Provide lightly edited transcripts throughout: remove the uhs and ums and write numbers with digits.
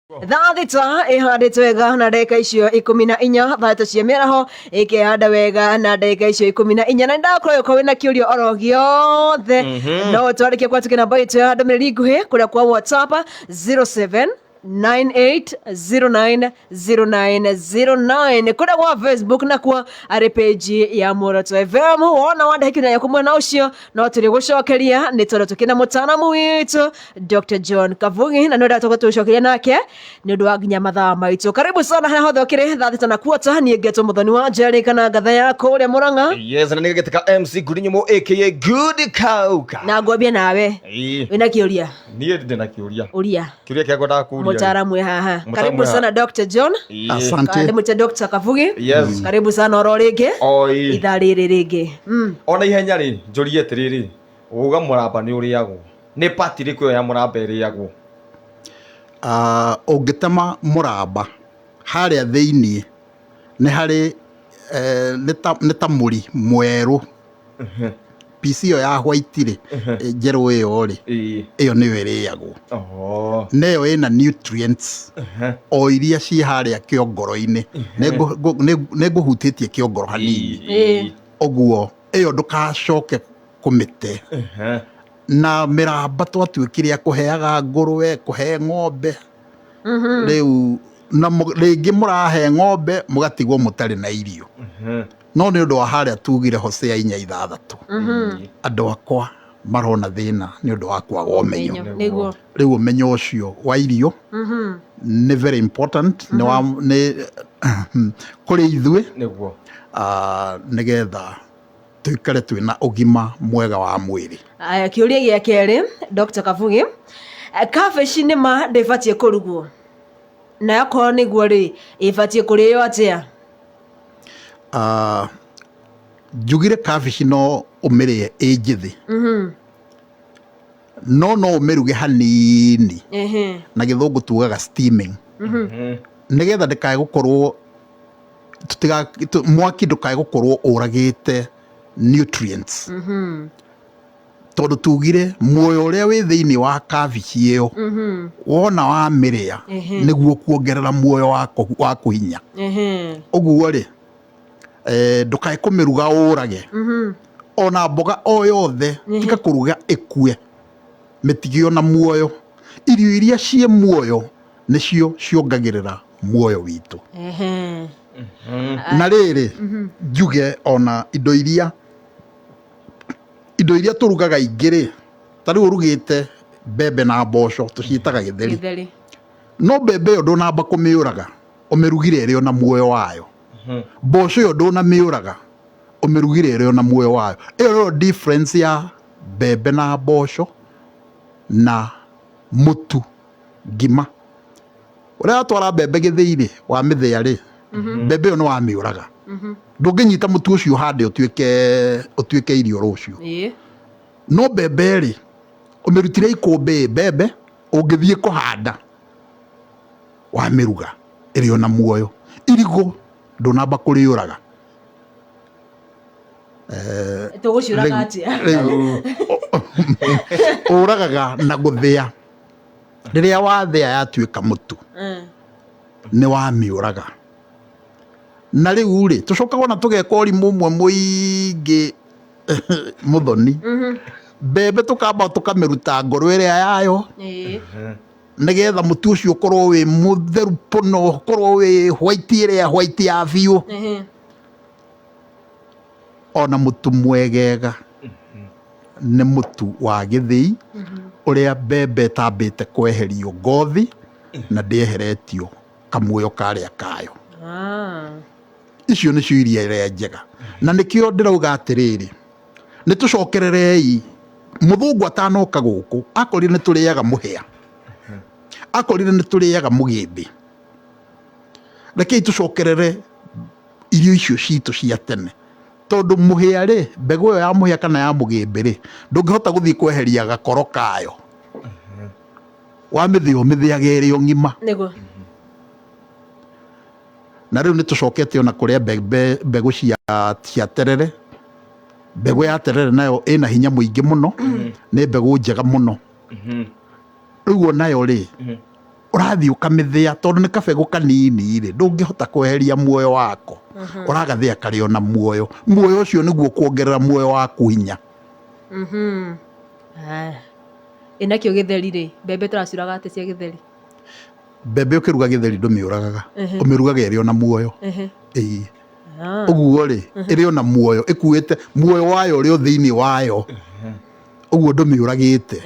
Thaa 6 ĩhandĩtwo wega na ndagĩka icio 14, 3 cia mĩaraho ĩkehanda wega na ndagĩka icio 14. Na nĩndakorwo ũkorwo wĩna kĩũria oro gĩothe, no ũtwandĩke kwa tuke namba itũ ya ndũmĩrĩri nguhĩ kũrĩa kwa WhatsApp 07 98090909, kũrĩa gwa Facebook nakuo arĩ page ya Muoroto FM. Wona wandĩke kĩũria gĩaku mwena ũcio, no tũrĩ gũcokeria nĩ tondũ tũkĩna mũtaaramu witũ Dr. John Kavugi, na nĩ ũrĩa tũgũtũcokeria nake nĩ ũndũ wa nginya mathaa maitũ. Karibu sana harĩa hothe ũkĩrĩ. Thaa 6 na quarter, niĩ ngetwo Mũthoni wa Njeri kana ngatha ya kũrĩa Mũrang'a. Yes, na nĩgĩtĩka MC Ngudi Nyũmũ aka Good Kauka. Na ngwambia nawe. Ĩĩ. Wĩna kĩũria? Niĩ ndĩ na kĩũria. Ũria. Kĩũria kĩa ngwendaga kũũria. Mũtaaramu e haha. Mũtaaramu Karibu e haha. sana, Dr. John. Asante. Ndĩmwĩte Dr. Kavugi. Yes. Karibu sana oro rĩngĩ. Oi. Ithaa rĩrĩ rĩngĩ. Ona ihenya rĩ, njũrie atĩrĩrĩ, uga mũramba nĩ ũrĩagwo. Nĩ part ĩrĩkũ ĩyo ya mũramba ĩrĩagwo? Ah, ũngĩtema mũramba harĩa thĩiniĩ nĩ harĩ nĩ ta mũri mwerũ, piece ĩyo ya white rĩ, njerũ ĩyo rĩ, ĩyo nĩyo ĩrĩagwo. Na ĩyo ĩna nutrients o iria ciĩ harĩa kĩongoro-inĩ. Nĩ ngũhutĩtie kĩongoro hanini. Ũguo ĩyo ndũkacoke kũmĩte. Na mĩramba twatuĩkire a kũheaga ngũrwe, kũhe ng'ombe. Rĩu na rĩngĩ mũrahe ng'ombe mũgatigwo mũtarĩ na irio. No nĩ ũndũ wa harĩa tugire Hosea 4:6, andũ akwa marona thĩna nĩ ũndũ wa kwaga ũmenyo. Nĩguo. Rĩu ũmenyo ũcio wa irio nĩ very important, nĩ wa nĩ kũrĩ ithuĩ, nĩgetha tũikare twĩna ũgima mwega wa mwĩrĩ. Aya, kĩũria gĩa kerĩ, Dr. Kabugi, cabbage nĩ ma ndĩbatiĩ kũrugwo? Na akorwo nĩguo rĩ, ĩbatiĩ kũrĩo atĩa? Ah, njugire kabici no ũmĩrĩe ĩ njĩthĩ, no no ũmĩruge hanini, na gĩthũngũ tugaga steaming, nĩgetha ndĩkae gũkorwo mwaki ndũkae gũkorwo ũragĩte nutrients, tondũ tugire muoyo ũrĩa wĩ thĩinĩ wa kabici ĩyo, wona wamĩrĩa, nĩguo kuongerera muoyo waku hinya. Ũguo rĩ, ndũkae kũmĩruga ũrage. Ona mboga o yothe, tiga kũruga ĩkue, mĩtige ona muoyo. Irio iria ciĩ muoyo nĩcio ciongagĩrĩra muoyo witũ. Na rĩrĩ, njuge ona indo iria tũrugaga ingĩ rĩ, ta rĩu ũrugĩte mbembe na mboco, tũciĩtaga gĩtheri. Gĩtheri. No mbembe ĩyo ndũnamba kũmĩũraga, ũmĩrugire ĩrĩ ona muoyo wayo. Mboco ĩyo ndũnamĩũraga, ũmĩrugire ĩrĩ ona muoyo wayo. Ĩyo nĩyo difference ya mbembe na mboco na mũtu ngima. Ũrĩa watwara mbembe gĩthĩi rĩ, wamĩthĩa rĩ, mbembe ĩyo nĩ wamĩũraga. Ndũngĩnyita mũtu ũcio ũhande ũtuĩke irio rũciũ. No mbembe rĩ, ũmĩrutire ikũmbĩ, mbembe ũngĩthiĩ kũhanda wamĩruga ĩrĩ ona muoyo. Irigũ ndũnamba kũrĩũraga. Tũgũciũraga atĩa? Rĩu ũragaga na gũthĩa. Rĩrĩa wathĩa yatuĩka mũtu, nĩ wamĩũraga. Na rĩu rĩ, tũcokaga ona tũgeka ũrimũ ũmwe mũingĩ, Mũthoni. Mbembe tũkamba tũkamĩruta ngoro ĩrĩa yayo, nĩgetha mũtu ũcio ũkorwo wĩ mũtheru pũno, ũkorwo wĩ white, ĩrĩa white ya biũ. Ona mũtu mwegega nĩ mũtu wa gĩthĩi ũrĩa mbembe ĩtambĩte kweherio ngothi na ndĩeheretio kamuoyo karĩa kayo. Icio nĩcio iria iria njega, na nĩkĩo ndĩrauga atĩrĩrĩ, nĩ tũcokererei. Mũthũngũ atanoka gũkũ akorire nĩ tũrĩaga mũhĩa, akorire nĩ tũrĩaga mũgĩmbĩ. Rekei tũcokerere irio icio citũ cia tene, tondũ mũhĩa rĩ, mbegũ ĩyo ya mũhĩa kana ya mũgĩmbĩ rĩ, ndũngĩhota gũthiĩ kweheria gakoro kayo. Wamĩthĩa, ũmĩthĩaga ĩrĩ o ng'ima. Na rĩu nĩ tũcokete ona kũrĩa mbembe, mbegũ cia terere. Mbegũ ya terere nayo ĩna hinya mũingĩ mũno, nĩ mbegũ njega mũno. Rĩu onayo rĩ, Ũrathiĩ ũkamĩthĩa, tondũ nĩ kabegũ kanini rĩ, ndũngĩhota kweheria muoyo wako. Ũragathĩa karĩ ona muoyo. Muoyo ũcio nĩguo kuongerera muoyo waku hinya. Ĩ nakĩo gĩtheri rĩ, mbembe tũraciũraga atĩa cia gĩtheri? Mbembe ũkĩruga gĩtheri ndũmĩũragaga, ũmĩrugaga ĩrĩ ona muoyo. Ĩĩ. Ũguo rĩ, ĩrĩ ona muoyo, ĩkuĩte muoyo wayo ũrĩ o thĩinĩ wayo. Ũguo ndũmĩũragĩte.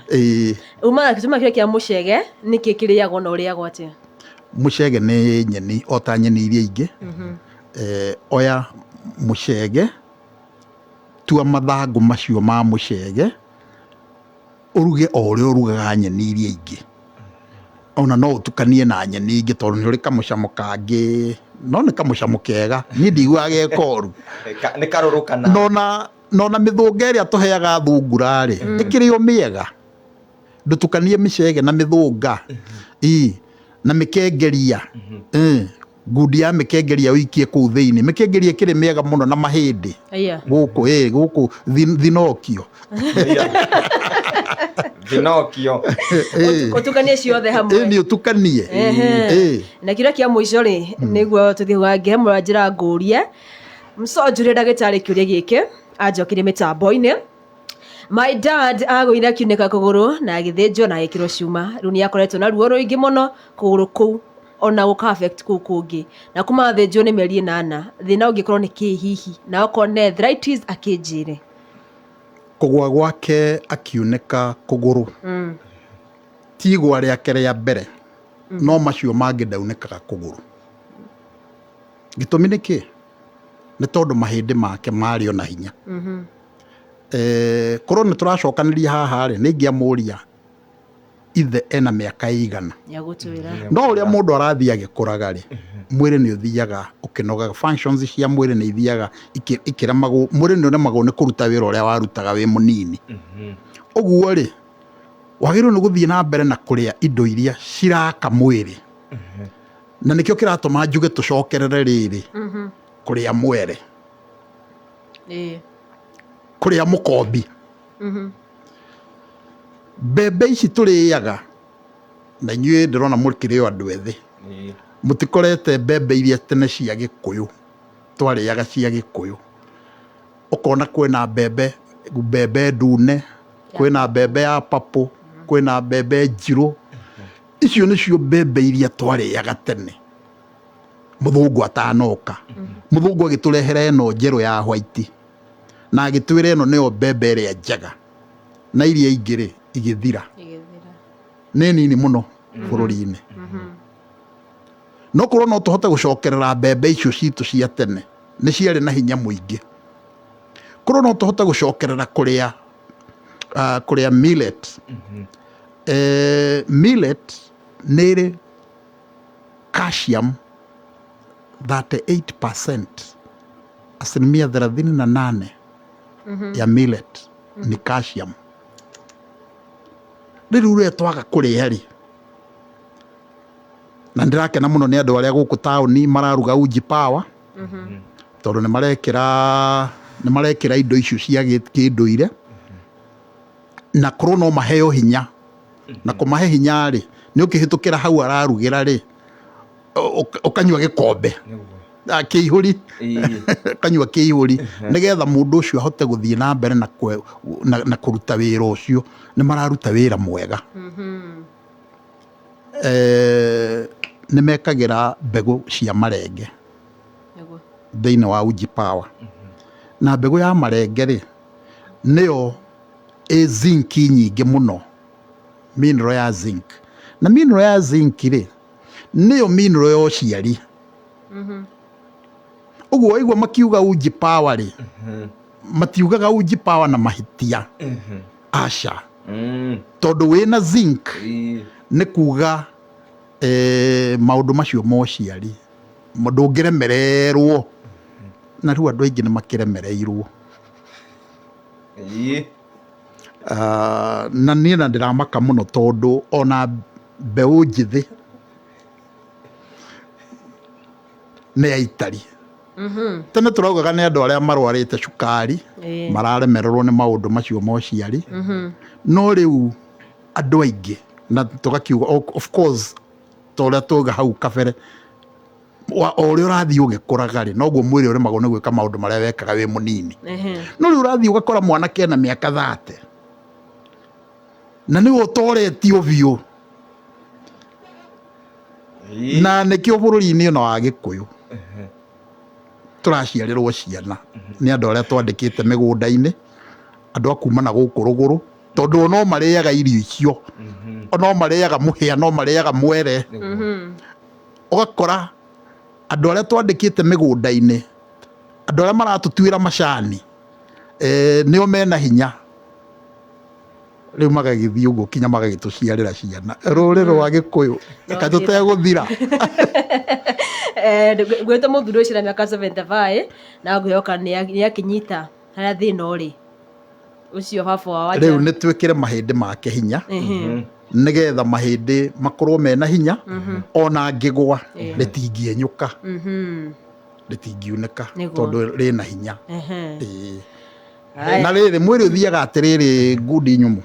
Ĩĩ. Uma tuma kĩrĩa kĩa mũcege nĩkĩ kĩrĩagwo na ũrĩagwo atĩa? Mũcege nĩ nyeni o ta nyeni iria ingĩ. Oya mũcege, tua mathangũ macio ma mũcege, ũruge o ũrĩa ũrugaga nyeni iria ingĩ. Ona no ũtukanie na nyeni ingĩ tondũ nĩ ũrĩ kamũcamo kangĩ, no nĩ kamũcamo kega, niĩ ndiguaga ge koru. Nĩ karũrũ kana? Nona mĩthũnga ĩrĩa tũheaga thungura rĩ, ĩkĩrĩ o mĩega. Ndũtukanie mĩcege na mĩthũnga. Ii, na mĩkengeria. Ngundi ya mĩkengeria ũikie kũu thĩinĩ. Mĩkengeria ĩkĩrĩ mĩega mũno na mahĩndĩ. Gũkũ, ĩ, gũkũ thinokio. Thinokio. Ũtukanie ciothe hamwe. Ĩ, nĩ ũtukanie. Ĩ. Na kĩrĩa kĩa mũico rĩ, nĩguo tũthiĩ gũgangĩhe mũranjĩra ngũrie. Msonjũrie ndagĩtarĩ kĩũria gĩkĩ, anjokirie mĩtambo-inĩ. My dad agũire akiunĩka kũgũrũ na agĩthĩnjwo na agĩkĩrwo cuma. Rĩu nĩ akoretwo na ruo rũingĩ mũno kũgũrũ kũu ona gũka affect kũu kũngĩ. Na kuma athĩnjwo nĩ mĩeri ĩnana. Thĩna ũngĩkorwo nĩ kĩ hihi? Na okorwo nĩ arthritis akĩnjĩre. Kũgũa gwake akiunĩka kũgũrũ. Ti igwa rĩake rĩa mbere. No macio mangĩ ndaunĩkaga kũgũrũ. Gĩtũmi nĩ kĩ? Nĩ tondũ mahĩndĩ make marĩ ona hinya. Korwo nĩ tũracokanĩria haha rĩ, nĩ ingĩamũria ithe ena mĩaka ĩigana. No ũrĩa mũndũ arathiĩ agĩkũraga rĩ, mwĩrĩ nĩ ũthiaga ũkĩnogaga, functions cia mwĩrĩ nĩ ithiaga ikĩremagwo, mwĩrĩ nĩ ũremagwo nĩ kũruta wĩra ũrĩa warutaga wĩ mũnini. Ũguo rĩ, wagĩrĩirwo nĩ gũthiĩ na mbere na kũrĩa indo iria ciraka mwĩrĩ. Na nĩkĩo kĩratũma njuge tũcokerere rĩrĩ, kũrĩa mwere. Kũrĩa mũkombi. Mbembe ici tũrĩaga, na inyuĩ ndĩrona mũkĩrĩ o andũ ethĩ, mũtikorete mbembe iria tene cia Gĩkũyũ, twarĩaga cia Gĩkũyũ. Ũkona kwĩna mbembe, mbembe ndune, kwĩna mbembe ya purple, kwĩna mbembe njirũ. Icio nĩcio mbembe iria twarĩaga tene mũthũngũ atanoka. Mũthũngũ agĩtũrehera ĩno njerũ ya white na agĩtwĩra ĩno nĩyo mbembe ĩrĩa njega, na iria ingĩ rĩ igĩthira. Nĩ nini mũno bũrũri-inĩ. No korwo no tũhote gũcokerera mbembe icio citũ cia tene, nĩ ciarĩ na hinya mũingĩ. Korwo no tũhote gũcokerera kũrĩa millet. Millet nĩ ĩrĩ calcium 38%, asilimia thelathini na nane ya millet ni calcium. Rĩu rĩrĩa twaga kũrĩa rĩ, na ndĩrakena mũno nĩ andũ arĩa gũkũ taũni mararuga uji power, tondũ nĩ marekĩra indo icio cia kĩndũire, na korwo no maheo hinya, na kũmahe hinya rĩ, nĩ ũkĩhĩtũkĩra hau ararugĩra rĩ, ũkanyua gĩkombe kĩihũri, ũkanyua kĩihũri, nĩgetha mũndũ ũcio ahote gũthiĩ na mbere na kũruta wĩra ũcio. Nĩ mararuta wĩra mwega. Nĩ mekagĩra mbegũ cia marenge thĩinĩ wa uji power. Na mbegũ ya marenge rĩ, nĩyo ĩ zinc nyingĩ mũno, mineral ya zinc. Na mineral ya zinc rĩ, nĩyo mineral ya ũciari. Ũguo waigua makiuga uji power rĩ, matiugaga uji power na mahĩtia. Aca. Tondũ wĩna zinc, nĩ kuga maũndũ macio ma ũciari, ndũngĩremererwo. Na rĩu andũ aingĩ nĩ makĩremereirwo. Na niĩ na ndĩramaka mũno tondũ ona mbeũ njĩthĩ nĩ aitari. Tene tũraugaga nĩ andũ arĩa marwarĩte cukari, mararemererwo nĩ maũndũ macio ma ũciari. No rĩu andũ aingĩ Na tũgakiuga of course ta ũrĩa tuoiga hau kabere, o ũrĩa ũrathiĩ ũgĩkũraga rĩ, noguo mwĩrĩ ũremagwo nĩ gwĩka maũndũ marĩa wekaga wĩ mũnini. No rĩu ũrathiĩ ũgakora mwanake ena mĩaka 30 na nĩwe ũtoretio biũ. Na nĩkĩo bũrũri-inĩ ona wa Gĩkũyũ tũraciarĩrwo ciana nĩ andũ arĩa twandĩkĩte mĩgũnda-inĩ, andũ a kuma na gũkũ rũgũrũ, tondũ o no marĩaga irio icio, o no marĩaga mũhĩa, no marĩaga mwere. Ũgakora andũ arĩa twandĩkĩte mĩgũnda-inĩ, andũ arĩa maratũtuĩra macani, nĩo mena hinya. Rĩu magagĩthiĩ ũguo kinya magagĩtũciarĩra ciana. Rũrĩrĩ rwa Gĩkũyũ reke tũtegũthira. Ngwĩte mũthuri ũcio na mĩaka 75 na ngwĩhoka nĩ akĩnyita harĩa thĩna ũrĩ ũcio baba wa wanja. Rĩu nĩ twĩkĩre mahĩndĩ make hinya, nĩgetha mahĩndĩ makorwo mena hinya, ona angĩgwa rĩtingĩenyũka, rĩtingiunĩka, tondũ rĩna hinya. Ĩĩ. Na rĩrĩ, mwĩrĩ ũthiaga atĩrĩrĩ, ngundi nyũmũ,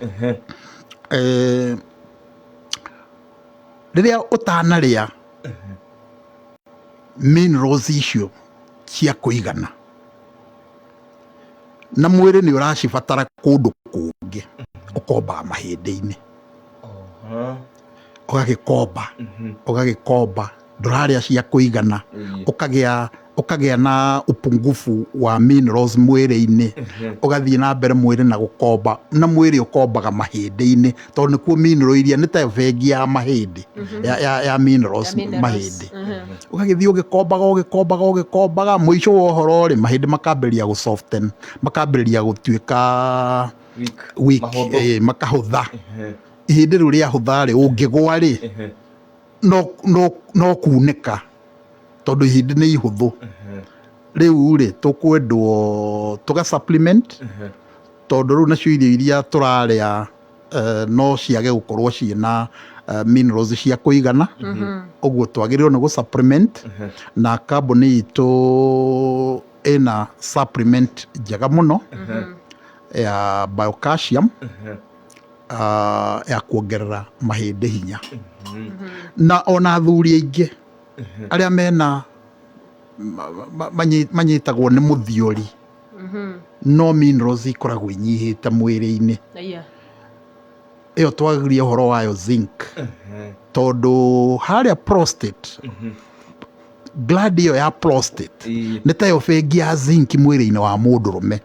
rĩrĩa ũtanarĩa minerals icio cia kũigana, na mwĩrĩ nĩ ũracibatara kũndũ kũngĩ, ũkombaga mahĩndĩ-inĩ, ũgagĩkomba, ũgagĩkomba, ndũrarĩa cia kũigana, ũkagĩa na upungufu wa minerals mwĩrĩ-inĩ, ũgathiĩ na mbere mwĩrĩ na gũkomba, na mwĩrĩ ũkombaga mahĩndĩ-inĩ, tondũ nĩkuo mineral iria nĩ ta bengi ya mahĩndĩ, ya minerals. Ya minerals. Mahĩndĩ ũgagĩthiĩ ũgĩkombaga, ũgĩkombaga, ũgĩkombaga, mũico wa ũhoro rĩ, mahĩndĩ makambĩrĩria gũ soften, makambĩrĩria gũtuĩka weak. Weak. Mahũthũ. Makahũtha. Ihĩndĩ rĩu rĩahũtha rĩ, ũngĩgwa rĩ, no kunĩka, tondũ ihĩndĩ nĩ ihũthũ. Rĩu rĩ, tũkwendwo tũga supplement, tondũ rĩu nacio irio iria tũrarĩa no ciage gũkorwo ciĩna minerals cia kũigana. Ũguo twagĩrĩirwo nĩ gũ supplement, na kambuni itũ ĩna supplement njega mũno ya biocalcium, ya kuongerera mahĩndĩ hinya. Na ona athuri aingĩ arĩa mena manyitagwo nĩ mũthiori, no minerals ikoragwo inyihĩte mwĩrĩ-inĩ. Ĩyo twagĩria ũhoro wayo zinc, tondũ harĩa prostate gland, ĩyo ya prostate nĩ tayo bengi ya zinc mwĩrĩ-inĩ wa mũndũrũme,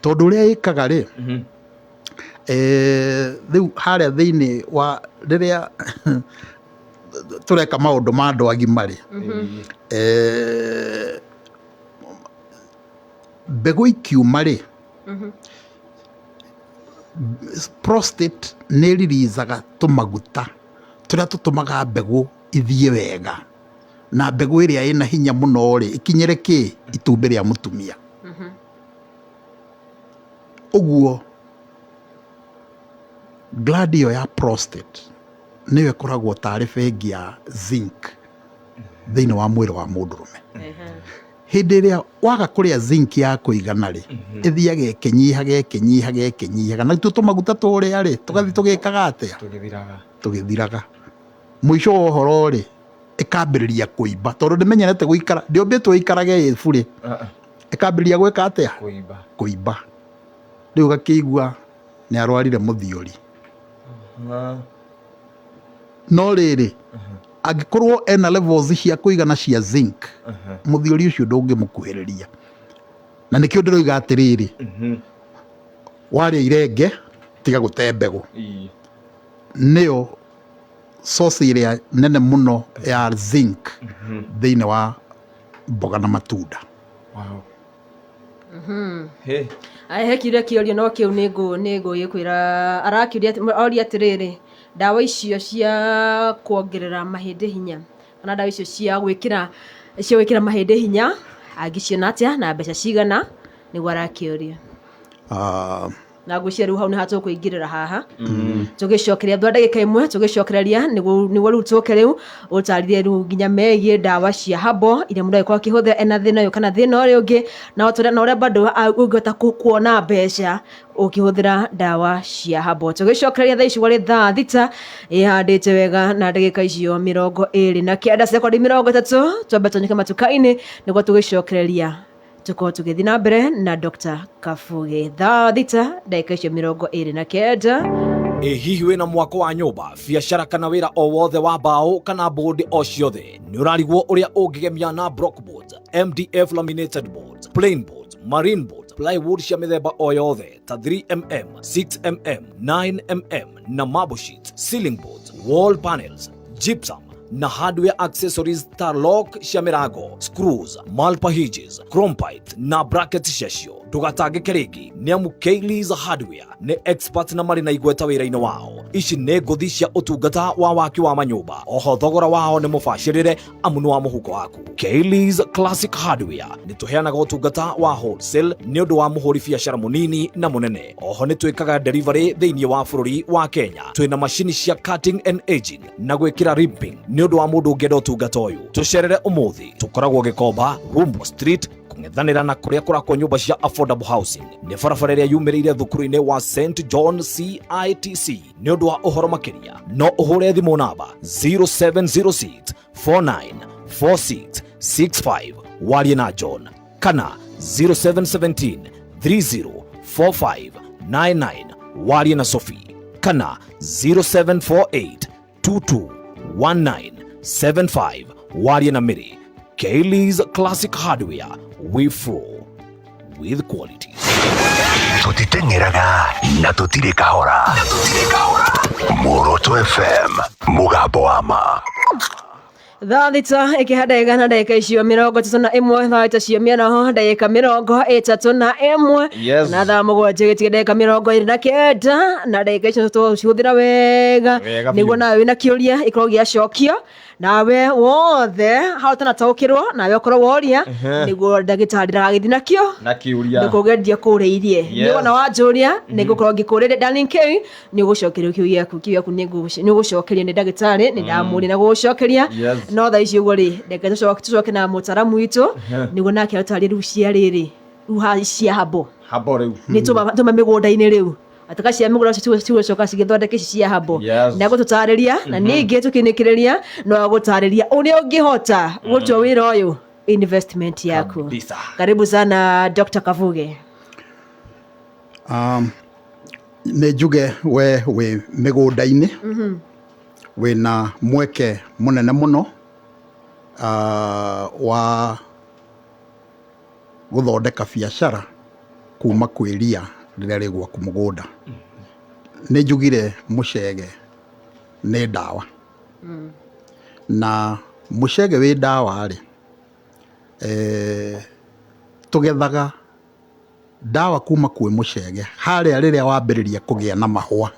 tondũ ũrĩa ĩkaga rĩ, rĩu harĩa thĩinĩ wa rĩrĩa tũreka maũndũ ma andũ agima rĩ, mbegũ ikiuma rĩ, prostate nĩ ririzaga tũmaguta tũrĩa tũtũmaga mbegũ ithiĩ wega, na mbegũ ĩrĩa ĩna hinya mũno rĩ, ĩkinyĩre kĩ itumbĩ rĩa mũtumia. Ũguo gland ĩyo ya prostate nĩyo ĩkoragwo tarĩ bengi ya zinc thĩinĩ wa mwĩrĩ wa mũndũrũme. Hĩndĩ ĩrĩa waga kũrĩa zinc ya kũigana rĩ, ĩthiaga ĩkĩnyihaga, ĩkĩnyihaga, ĩkĩnyihaga, na tuo tũmaguta tũrĩa rĩ, tũgathiĩ tũgĩkaga atĩa? Tũgĩthiraga. Tũgĩthiraga. Mũico wa ũhoro rĩ, ĩkambĩrĩria kũimba, tondũ ndĩmenyerete gũikara, ndĩũmbĩtwo ĩikarage ĩ burĩ. Ĩkambĩrĩria gwĩka atĩa? Kũimba. Kũimba. Rĩu ũgakĩigua nĩ arwarire mũthiori. No rĩrĩ, angĩkorwo ena levels cia kũigana cia zinc, mũthiori ũcio ndũngĩmũkuhĩrĩria. Na nĩkĩo ndĩroiga atĩrĩrĩ, warĩa irenge, tiga gũte mbegũ. Nĩyo source ĩrĩa nene mũno ya zinc thĩinĩ wa mboga na matunda. Wow. Hey. Aya, he kĩũria kĩorio, no kĩu nĩ ngũgĩkwĩra. Arakĩũria oria atĩrĩrĩ, ndawa icio cia kuongerera mahĩndĩ hinya, kana ndawa icio cia gwĩkĩra mahĩndĩ hinya, angĩciona atĩa na mbeca cigana, nĩguo arakĩũria. Na ngwĩciria rĩu hau nĩ hatũkũingĩrĩra haha. Tũgĩcokeria thwa ndagĩka ĩmwe tũgĩcokereria nĩguo rĩu tũke rĩu ũtarĩrie rĩu nginya megiĩ ndawa cia habo iria mũndũ angĩkorwo akĩhũthĩra ena thĩna ũyũ kana thĩna ũrĩa ũngĩ, na ũrĩa bado ũngĩhota kuona mbeca ũkĩhũthĩra ndawa cia habo. Tũgĩcokereria thaa ici gwarĩ thaa 6 ĩhandĩte wega na ndagĩka icio 29 sekondi 30, twambe tũnyuke matuka-inĩ nĩguo tũgĩcokereria tukorwo tũgĩthiĩ na mbere na Dr. Kabugi. Thaa 6 ndagĩka icio 29. Ĩ hihi wĩna mwako wa nyũmba, biacara kana wĩra o wothe wa mbaũ kana board o ciothe, nĩ ũrarigwo ũrĩa ũngĩgemia na block boards, MDF, laminated boards, plain boards, marine boards, plywood cia mĩthemba o yothe ta 3 mm, 6 mm, 9 mm na marble sheets, ceiling boards, wall panels, gypsum na hardware accessories ta lock cia mĩrango, screws, malpa hinges, chrome pipes na brackets ciacio? Ndũgatangĩke rĩngĩ, nĩ amu Kayleys Hardware nĩ expert na marĩ na igweta wĩra-inĩ wao. Ici nĩ ngũthi cia ũtungata wa waki wa manyũmba. Oho thogora wao nĩ mũbacĩrĩre, amu nĩ wa mũhuko waku. Kayleys Classic Hardware nĩ tũheanaga ũtungata wa wholesale nĩ ũndũ wa mũhũri biacara mũnini na mũnene. Oho nĩ twĩkaga delivery thĩinĩ wa bũrũri wa Kenya. Twĩna macini cia cutting and edging na gwĩkĩra ripping nĩ ũndũ wa mũndũ ũngĩenda ũtungata ũyũ. Tũcerere ũmũthĩ, tũkoragwo Gĩkomba, Rumbo Street, kũng'ethanĩra na kũrĩa kũrakwo nyũmba cia affordable housing, nĩ barabara ĩrĩa yumĩrĩire thukuru-inĩ wa St John CITC. Nĩ ũndũ wa ũhoro makĩria no ũhũre thimũ namba 0706 49 46 65 warie na John, kana 0717 30 45 99 warie na Sophie, kana 0748 22 1975 warie na Mary. Kayleys Classic Hardware, we flow with quality. Tũtiteng'eraga na tũtirĩ kahora. Muoroto FM, mũgambo wa ma. Thaa 6 ĩkĩhanda na ndagĩka icio 31, thaa 6 cia mĩaraho ndagĩka 31. Na thaa 7 gĩtige ndagĩka 29, na ndagĩka icio tũcihũthĩra wega. Wega nĩguo biũ. Nawe wĩna kĩũria ikorwo gĩacokio, nawe wothe hau ũtanataũkĩrwo nawe ũkorwo woria, nĩguo ndagĩtarĩ ndagagĩthiĩ nakĩo na kĩũria ndũkũgeria kũrĩirie. Nĩ wona wanjũria nĩ ngũkorwo ngĩkũrĩria. Darling K, nĩ ũgũcokerio kĩu gĩaku, kĩu gĩaku nĩ ũgũcokerio nĩ ndagĩtarĩ, nĩ ndamũria na gũgũcokeria. No thaa ici ũguo rĩ, reke tũcoke na mũtaramu witũ nĩguo nake atwarĩrie rĩu cia rĩrĩ rĩu ha cia habo. Habo rĩu. Nĩ tuma mĩgũnda-inĩ rĩu, ataka cia mĩgũnda cigũcoka cigĩthondeka ici cia habo. Na gũtũtarĩria na ningĩ tũkĩnĩkĩrĩria no agũtarĩria ũrĩa ũngĩhota gũtua wĩra ũyũ investment yaku. Kabisa. Karibu sana, Dr. Kavuge. Nĩ njuge we wĩ mĩgũnda-inĩ wĩna mweke mũnene mũno wa gũthondeka biacara kuma kwĩ ria rĩrĩa rĩ gwaku mũgũnda. Nĩ njugire mũcege nĩ ndawa, na mũcege wĩ ndawa rĩ, tũgethaga ndawa kuma kwĩ mũcege harĩa rĩrĩa wambĩrĩria kũgĩa na mahũa.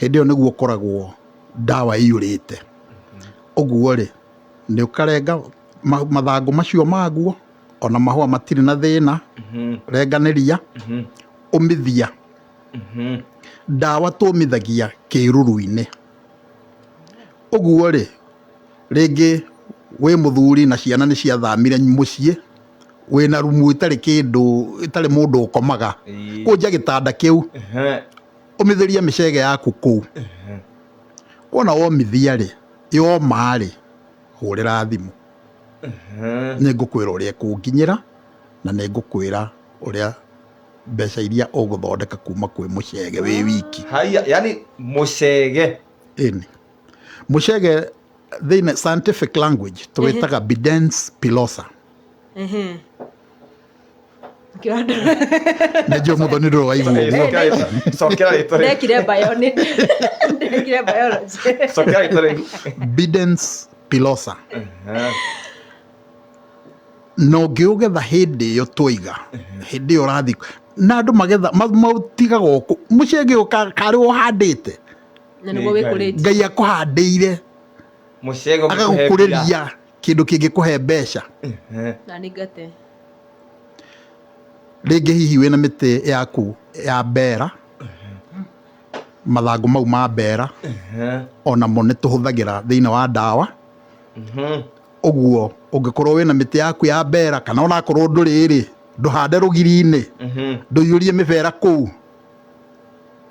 Hĩndĩ ĩyo nĩguo ũkoragwo ndawa ĩiyũrĩte. Ũguo rĩ, nĩ ũkarenga mathangũ macio maguo, ona mahũa matirĩ na thĩna, renganĩria ũmithia. Ndawa tũmithagia kĩruru-inĩ. Ũguo rĩ, rĩngĩ wĩ mũthuri na ciana nĩ ciathamire mũciĩ, wĩna rumu ĩtarĩ kĩndũ, ĩtarĩ mũndũ ũkomaga, kũnja gĩtanda kĩu, ũmithĩrie mĩcege yaku kũu. Wona womithia rĩ, yoma rĩ, hũrĩra thimũ, nĩ ngũkwĩra ũrĩa ĩkũnginyĩra na nĩ ngũkwĩra ũrĩa mbeca iria ũgũthondeka kuma kwĩ mũcege wĩ wiki. Haya, yani mũcege. Ĩni, mũcege thĩinĩ scientific language tũwĩtaga Bidens pilosa. Nĩ njũĩ mũthoni ndũrĩ waigua ũguo. Cokera rĩtwa rĩu. Ndekire bio, ndekire biology. Cokera rĩtwa rĩu. Bidens pilosa. Na ũngĩũgetha hĩndĩ ĩyo twaiga, hĩndĩ ĩyo ũrathiĩ na andũ magetha mautigaga ũkũ mũcege ũyũ karĩ ũhandĩte. Na nĩguo wĩkũrĩtie. Ngai akũhandĩire. Mũcege ũngĩkũhe agagũkũrĩria kĩndũ kĩngĩkũhe mbeca. Na nĩ ngate. Rĩngĩ hihi wĩna mĩtĩ yaku ya mbera. Mathangũ mau ma mbera onamo nĩ tũhũthagĩra thĩinĩ wa ndawa. Ũguo ũngĩkorwo wĩna mĩtĩ yaku ya mbera, kana onakorwo ndũrĩ rĩ, ndũhande rũgiri-inĩ, ndũiyũrie mĩbera kũu,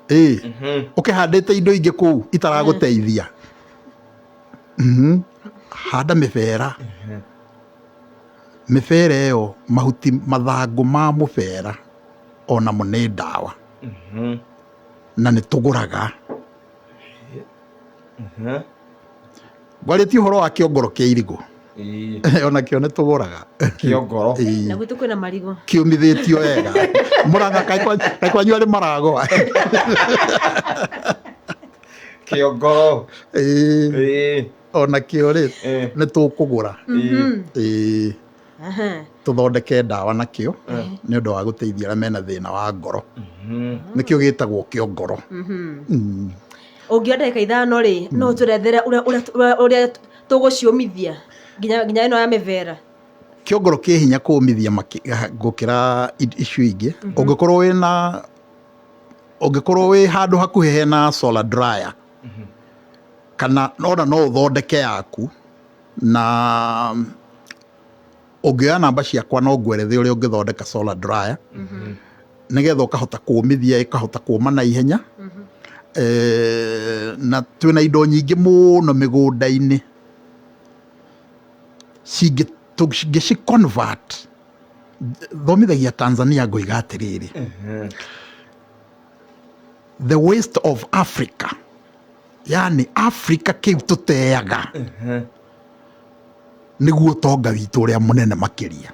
ĩĩ, ũkĩhandĩte indo ingĩ kũu itaragũteithia. Handa mĩbera. Mĩbera ĩyo, mahuti, mathangũ ma mũbera onamo nĩ ndawa, na nĩ tũgũraga. Ngwarĩtie ũhoro wa kĩongoro kĩa irigũ. Ona kĩo nĩ tũgũraga. Kĩongoro. Ĩĩ. Na gwitũ kwĩna marigũ. Kĩũmithĩtio wega. Mũrang'a, kaĩ kwanyu arĩ maragwa? Kĩongoro. Ĩĩ. Ona kĩo rĩ, nĩ tũkũgũra. Ĩĩ. Tũthondeke ndawa nakĩo nĩ ũndũ wa gũteithia arĩa mena thĩna wa ngoro. Nĩkĩo gĩtagwo kĩongoro. Ũngĩoya ndagĩka 5 rĩ, no ũtũrethere ũrĩa tũgũciũmithia nginya ĩno ya mĩbera. Kĩongoro kĩ hinya kũũmithia gũkĩra icio ingĩ. Ũngĩkorwo wĩna, ũngĩkorwo wĩ handũ hakuhĩ hena solar dryer, kana ona no ũthondeke yaku, na ũngĩoya namba ciakwa no ngwerethe ũrĩa ũngĩthondeka solar dryer, nĩgetha ũkahota kũũmithia, ĩkahota kũũma na ihenya. Na twĩna indo nyingĩ mũno mĩgũnda-inĩ tũngĩci convert. Thomithagia Tanzania ngoiga atĩrĩrĩ, the waste of Africa, yani Africa kĩu tũteaga nĩguo ũtonga witũ ũrĩa mũnene makĩria.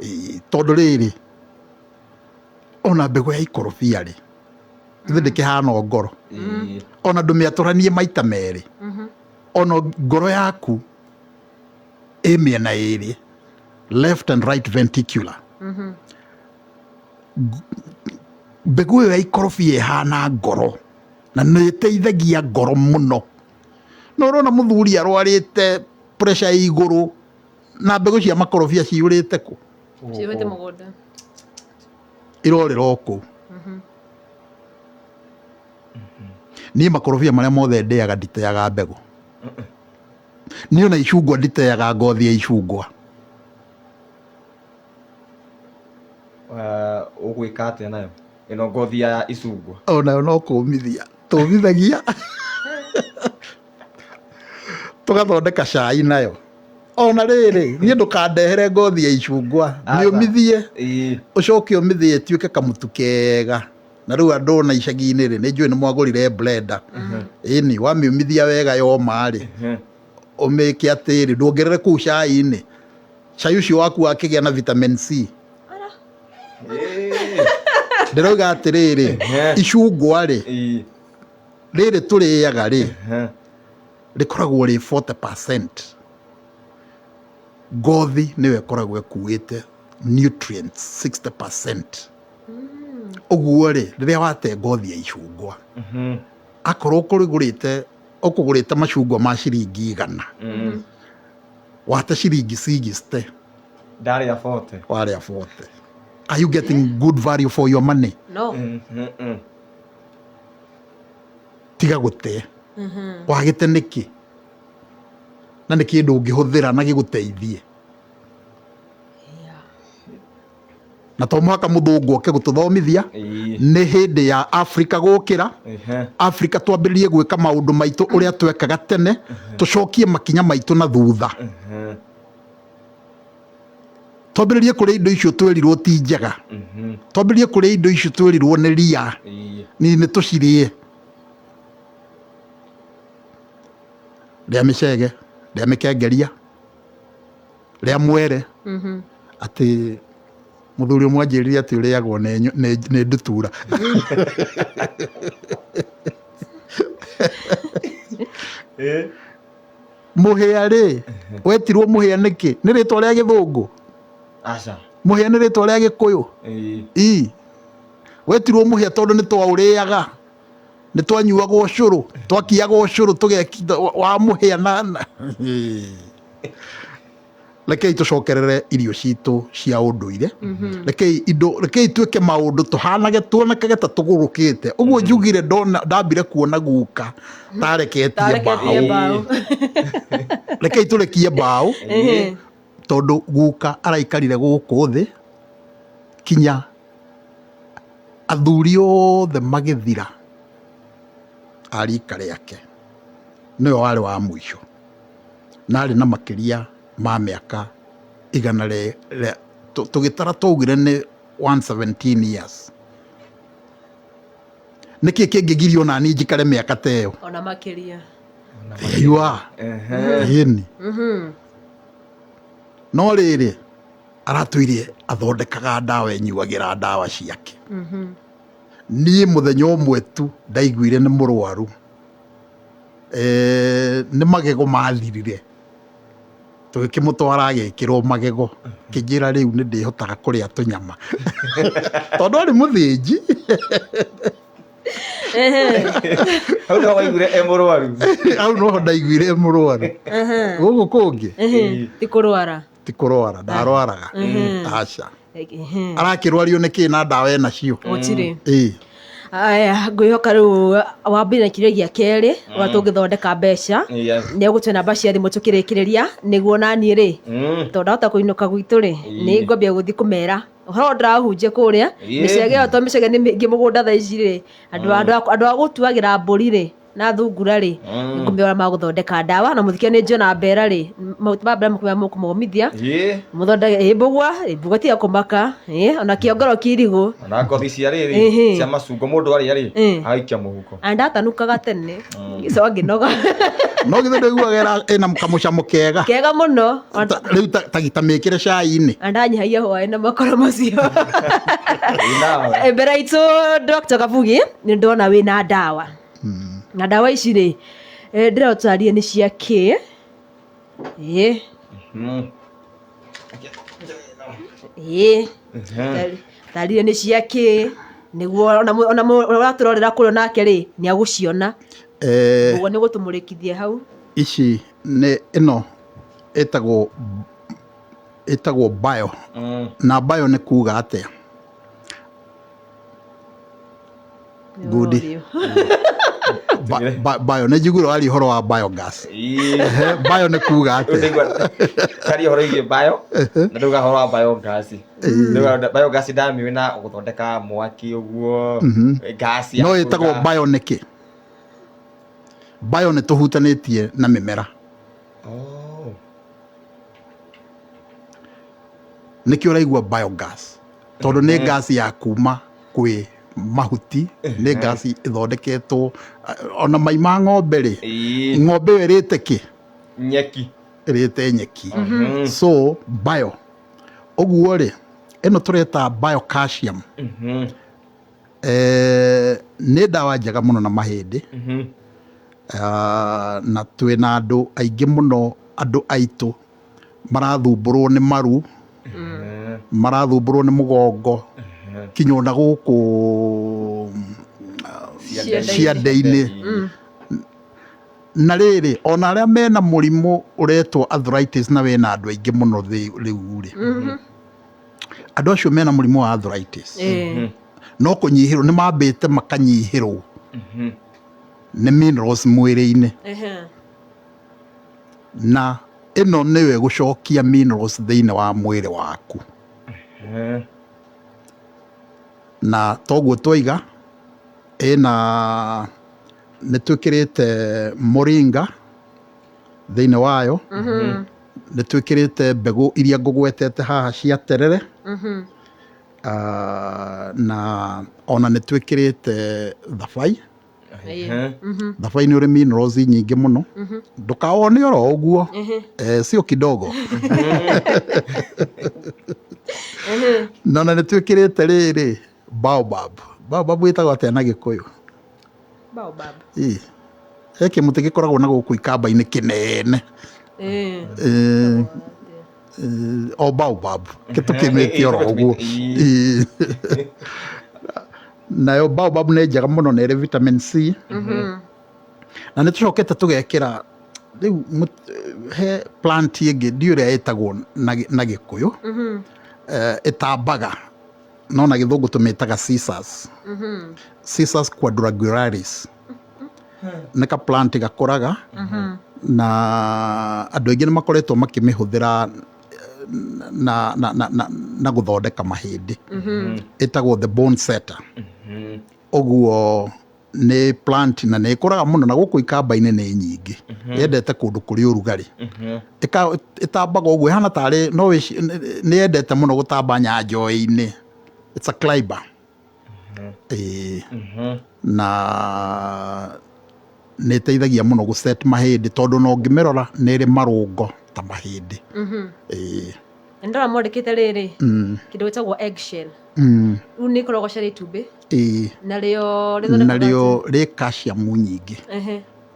Ĩĩ, tondũ rĩrĩ, ona mbegũ ya ikorobia rĩ, ithe ndĩkĩhana o ngoro, ona ndũmĩatũranie maita merĩ, ona ngoro yaku ĩ mĩena ĩrĩ, left and right ventricular. Mbegũ ĩyo ya ikorobia ĩhana ngoro, na nĩ ĩteithagia ngoro mũno. No ũrona mũthuri arwarĩte pressure ĩ igũrũ, na mbegũ cia makorobia ciyũrĩte kũ? Ciyũrĩte mũgũnda. Irorĩra o kũu. Niĩ makorobia marĩa mothe ndĩaga nditeaga mbegũ. Niĩ ona icungwa nditeaga ngothi ya icungwa. Ũgwĩka atĩa nayo ĩno ngothi ya icungwa? Onayo no kũmithia tũmithagia, tũgathondeka cai nayo. Ona rĩrĩ, niĩ ndũkandehere ngothi ya icungwa, mĩũmithie, ũcoke ũmĩthĩe ĩtuĩke kamũtu kega. Na rĩu andũ ona icagi-inĩ rĩ, nĩ njũĩ nĩ mwagũrire blender. Ĩni, wamĩũmithia wega yoma rĩ, ũmĩke atĩrĩ, ndwongerere kũu cai-inĩ, cai ũcio waku wakĩgĩa na vitamin C. Ndĩroiga atĩrĩrĩ, icungwa rĩ, rĩrĩ tũrĩaga rĩ, rĩkoragwo rĩ 40%. Ngothi nĩyo ĩkoragwo ĩkuĩte nutrients 60%. Ũguo rĩ, rĩrĩa wate ngothi ya icungwa, akorwo ũkũgũrĩte macungwa ma ciringi 100, wate ciringi 60. Ndarĩa 40. Warĩa 40. Are you getting good value for your money? No. Tiga gũte. Wagĩte nĩkĩ? Na nĩ kĩndũ ũngĩhũthĩra na gĩgũteithie. Na to mũhaka mũthũngũ oke gũtũthomithia. Nĩ hĩndĩ ya Afrika gũkĩra. Afrika twambĩrĩrie gwĩka maũndũ maitũ ũrĩa twekaga tene, tũcokie makinya maitũ na thutha. Twambĩrĩrie kũrĩa indo icio twerirwo ti njega. Twambĩrĩrie kũrĩa indo icio twerirwo nĩ ria. Ni nĩ tũcirĩe. Rĩa mĩcege, rĩa mĩkengeria, rĩa mwere. Atĩ mũthuri ũmwe anjĩrire atĩ ũrĩagwo nĩ ndutura. Mũhĩa rĩ, wetirwo mũhĩa nĩkĩ? Nĩ rĩtwa rĩa gĩthũngũ? Aca. Mũhĩa nĩ rĩtwa rĩa gĩkũyũ? Ii. Wetirwo mũhĩa tondũ nĩ twaũrĩaga, nĩ twanyuaga ũcũrũ, twakiaga ũcũrũ tũgekia wa mũhĩa na. Rekei tũcokerere irio citũ cia ũndũire. Rekei indo, rekei twĩke maũndũ tũhanage, tuonekage ta tũgũrũkĩte. Ũguo njugire ndona, ndambire kuona guka tareketie Tareketie mbaũ. mbaũ. Rekei tũrekie mbaũ, tondũ guka araikarire gũkũ thĩ kinya athuri othe magĩthira a rika rĩake, nĩwe warĩ wa mũico, na arĩ na makĩria ma mĩaka igana rĩa tũgĩtara twaugire nĩ 117 years. Nĩkĩ kĩngĩgiria ona niĩ njikare mĩaka ta ĩyo? Ona makĩria. There you are. Ĩni. No rĩrĩ, aratwĩire athondekaga ndawa, enyuagĩra ndawa ciake. Niĩ mũthenya ũmwe tu ndaiguire nĩ mũrwaru, nĩ magego mathirire, tũgĩkĩmũtwara agĩkĩrwo magego, kĩnjĩra rĩu nĩ ndĩhotaga kũrĩa tũnyama tondũ arĩ mũthĩnji. Hau nĩho waiguire e mũrwaru. Hau noho ndaiguire e mũrwaru. Gũkũ kũngĩ Ti kũrwara. Ti kũrwara, ndarwaraga, aca. Arakĩrwario nĩ kĩ na ndawa enacio? Gũtirĩ. Ĩĩ. Aya, ngwĩhoka rĩu wambire na kĩũria gĩa kerĩ ũrĩa tũngĩthondeka mbeca. Nĩ egũtũhe namba cia thimũ tũkĩrĩkĩrĩria, nĩguo naniĩ rĩ, tondũ ndahota kũinũka gwitũ rĩ, nĩ ngwambia gũthiĩ kũmera ũhoro ũyũ ndĩrahunjia kũrĩa mĩcege ĩyo, tondũ mĩcege nĩ mĩingĩ mũgũnda thaa ici rĩ, andũ a gũtuagĩra mbũri rĩ na thungura rĩ, ngũmĩora magũthondeka ndawa na mũthikia nĩ njona mbera rĩ, mahuti ma mbera mũkũmera mũkũmomithia mũthondeke ĩ mbũgua, ĩ mbũgua tiga kũmaka, ĩ ona kĩongoro kĩa irigũ. Ona ngothi cia rĩrĩ cia macungwa mũndũ arĩa rĩ agaikia mũhuko. Na ndatanukaga tene, ngĩcoka ngĩnoga. No githĩ ndũiguaga ĩna kamũcamo kega? Kega mũno. Rĩu ta gĩtamĩkĩre cai-inĩ. Na ndanyihagia hwaĩ na makoro macio. Ĩ nawe. Mbere itũ Dr. Kabugi, nĩ ndona wĩna ndawa, na ndawa ici rĩ, ndĩrotarie nĩ cia kĩ? Ĩ. Ĩ. Tarire nĩ cia kĩ, nĩguo ona ũratũrorera kũrĩa nake rĩ, nĩ agũciona. Ũguo nĩ gũtũmũrĩkithia hau. Ici nĩ ĩno ĩtagwo bio. Na bio nĩ kuga atĩa? Good. Bio nĩ njiguire waria ũhoro wa biogas. Bio nĩ kuga atĩa? Taria ũhoro wĩgiĩ bio na ndauga ũhoro wa biogas. Ndauga biogas ndamĩũĩ na gũthondeka mwaki ũguo, gas ya No ĩtagwo kũruga. Bio nĩkĩ? Bio nĩ tũhutanĩtie na mĩmera. Nĩkĩo ũraigua biogas, tondũ nĩ gas ya kuma kwĩ mahuti, nĩ gas ĩthondeketwo ona mai ma ng'ombe rĩ, ng'ombe ĩyo ĩrĩte kĩ? Nyeki. Ĩrĩte nyeki. So bio ũguo rĩ, ĩno tũreta biocalcium. Nĩ ndawa njega mũno na mahĩndĩ. Na twĩna andũ aingĩ mũno, andũ aitũ marathumbũrwo nĩ maru, marathumbũrwo nĩ mũgongo, kinya ona gũkũ ciande-inĩ. Na rĩrĩ, ona arĩa mena mũrimũ ũretwo arthritis, na wĩna andũ aingĩ mũno rĩu rĩ, andũ acio mena mũrimũ wa arthritis no kũnyihĩrwo nĩ mambĩte makanyihĩrwo nĩ minerals mwĩrĩ-inĩ, na ĩno nĩyo ĩgũcokia minerals thĩinĩ wa mwĩrĩ waku. Na toguo twaiga, ĩna nĩ twĩkĩrĩte moringa thĩinĩ wayo, nĩ twĩkĩrĩte mbegũ iria ngũgwetete haha cia terere, na ona nĩ twĩkĩrĩte thabai. Thabai nĩ ũrĩ minerals nyingĩ mũno, ndũkawone oro ũguo, sio kidogo. Na ona nĩ twĩkĩrĩte rĩrĩ baobab. Baobab ĩtagwo atĩa na Gĩkũyũ? Baobab. Ĩ, he kĩmũtĩ gĩkoragwo na gũkũ ikamba-inĩ kĩnene. O baobab tũkĩmĩte oro ũguo. Nayo baobab nĩ njega mũno, nĩ ĩrĩ vitamin C. Na nĩ tũcokete tũgekĩra Rĩu he plant ĩngĩ ndiũ ĩrĩa ĩtagwo na Gĩkũyũ, ĩtambaga, no na Gĩthũngũ tũmĩtaga cissus, Cissus quadrangularis. Nĩ ka plant gakũraga na andũ aingĩ nĩ makoretwo makĩmĩhũthĩra na gũthondeka mahĩndĩ. Ĩtagwo the bone setter. Ũguo nĩ plant na nĩ ĩkũraga mũno, na gũkũ ikamba-inĩ nĩ nyingĩ. Yendete kũndũ kũrĩ ũrugarĩ. Ĩtambaga ũguo, ĩhana tarĩ no nĩ yendete mũno gũtamba nyanjoĩ-inĩ. It's a climber. Ĩĩ. Na nĩ ĩteithagia mũno gũ set mahĩndĩ, tondũ ona ũngĩmĩrora nĩ ĩrĩ marũngo ta mahĩndĩ. Ĩĩ. Nĩ ndona mwandĩkĩte rĩrĩ, kĩndũ gĩtagwo eggshell. Rĩu nĩ ikoragwo cia itumbĩ. Ĩĩ. Narĩo rĩthondekaga Narĩo rĩ calcium nyingĩ.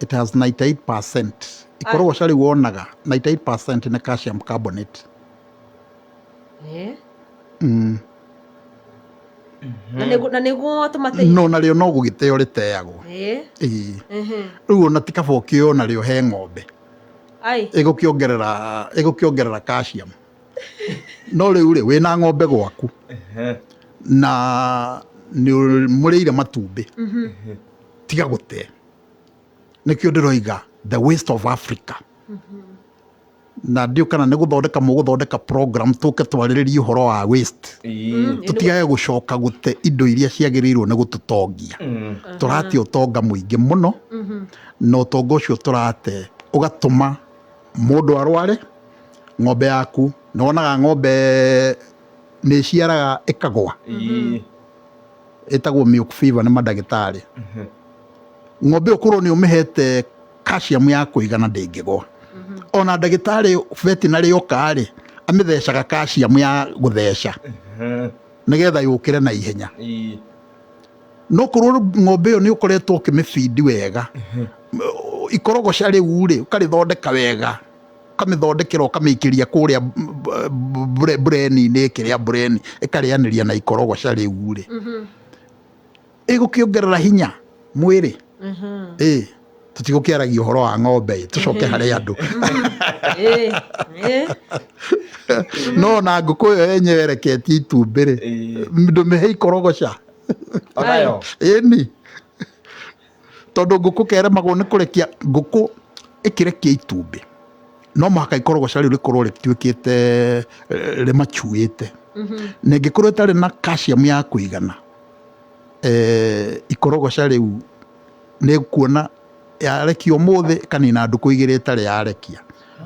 It has 98%. Ikorogoca rĩu wonaga 98% nĩ calcium carbonate. Na nĩguo tũmateithie. No narĩo no gũgĩteo rĩteagwo. Ĩĩ. Rĩu ona ti kaba ũkĩoe narĩo he ng'ombe. Ai. Ĩgũkĩongerera calcium. No rĩu rĩ, wĩna ng'ombe gwaku na nĩ mũrĩire matumbĩ, tiga gũte. Nĩkĩo ndĩroiga the waste of Africa. Na ndiũ kana nĩ gũthondeka mũgũthondeka program tũke twarĩrĩrie ũhoro wa waste. Tũtigage gũcoka gũte indo iria ciagĩrĩirwo nĩ gũtũtongia. Tũrate ũtonga mũingĩ mũno, na ũtonga ũcio tũrate ũgatũma mũndũ arware. Ng'ombe yaku, nĩ wonaga ng'ombe nĩ ĩciaraga ĩkagwa, ĩtagwo milk fever nĩ mandagĩtarĩ. Ng'ombe ĩyo korwo nĩ ũmĩhete calcium ya kũigana ndĩngĩgwa. Ona ndagĩtarĩ veterinary oka rĩ, amĩthecaga calcium ya gũtheca nĩgetha yũkĩre na ihenya. No korwo ng'ombe ĩyo nĩ ũkoretwo ũkĩmĩbindi wega, ikorogoca rĩu rĩ, ũkarĩthondeka wega, ũkamĩthondekera, ũkamĩikĩria kũrĩa mbureni-inĩ, ĩkĩrĩa mbureni, ĩkarĩanĩria na ikorogoca rĩu rĩ, ĩgũkĩongerera hinya mwĩrĩ. Ĩĩ, tũtigũkĩaragia ũhoro wa ng'ombe ĩ, tũcoke harĩ andũ. No na ngũkũ ĩyo yenyewe ĩreketie itumbĩ rĩ, ndũmĩhe ikorogoca. Onayo. Ĩni. Tondũ ngũkũ keremagwo nĩ kũrekia, ngũkũ ĩkĩrekia itumbĩ no mũhaka ikorogoca rĩu rĩkorwo rĩtuĩkĩte rĩmacuĩte. Na ĩngĩkorwo ĩtarĩ na calcium ya kũigana, ikorogoca rĩu nĩ kuona yarekia ũmũthĩ ĩkanina ndukũ igĩrĩ ĩtarĩ yarekia.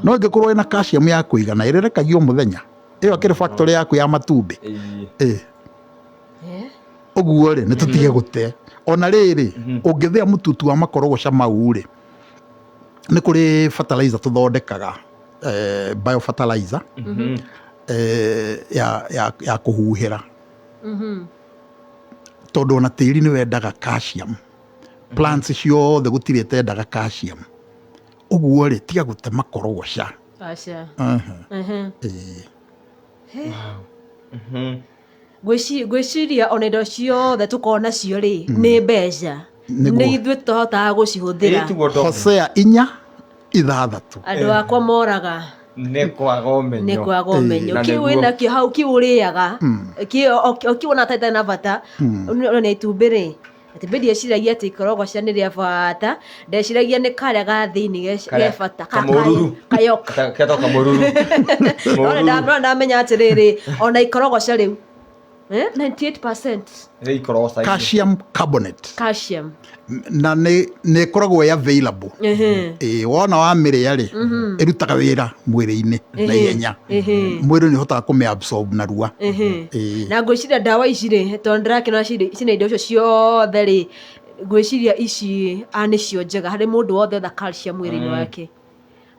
No ĩngĩkorwo ĩna calcium ya kũigana ĩrĩrekagia o mũthenya. Ĩyo akĩrĩ factory yaku ya matumbĩ. Ũguo rĩ, nĩ tũtige gũte. Ona rĩrĩ, ũngĩthĩa mũtutu wa makorogoca mau rĩ, nĩ kũrĩ fertilizer tũthondekaga, biofertilizer, ya kũhuhĩra. Tondũ ona tĩri nĩ wendaga calcium. Plants ciothe gũtirĩ ĩtendaga calcium. Ũguo rĩ, tiga gũte makorogoca. Aca. Ngwĩciria ona indo ciothe tũkoragwo nacio rĩ, nĩ mbeca. Nĩ ithuĩ tũhotaga gũcihũthĩra. Ĩĩ, tiguo ndonire. Hosea inya ithathatũ. Andũ akwa moraga. Nĩ kwaga ũmenyo. Nĩ kwaga ũmenyo. Na Kĩu nĩguo. wĩnakĩo hau, kĩu ũrĩaga, kĩu o kĩu wona ta na bata, ona itumbĩ rĩ, itumbĩ ndieciragia atĩ ikorogoca nĩ rĩa bata, ndeciragia nĩ karĩa ga thĩinĩ Karĩa ge bata, kamũruru. kayoka. Ketagwo kamũruru. No nĩ ndamenya atĩrĩrĩ, ona ikorogoca rĩu, 98% Nĩ ikorogoca. Calcium carbonate. Calcium. Na nĩ ĩkoragwo ĩ available. Ĩĩ, wona wamĩrĩa rĩ, ĩrutaga wĩra mwĩrĩ-inĩ na ihenya. Mwĩrĩ nĩ ũhotaga kũmĩ absorb narua. Ĩĩ. Na ngwĩciria ndawa ici rĩ, tondũ ndĩrakĩona ciĩna indo icio ciothe rĩ, ngwĩciria ici nĩcio njega harĩ mũndũ wothe etha calcium mwĩrĩ-inĩ wake.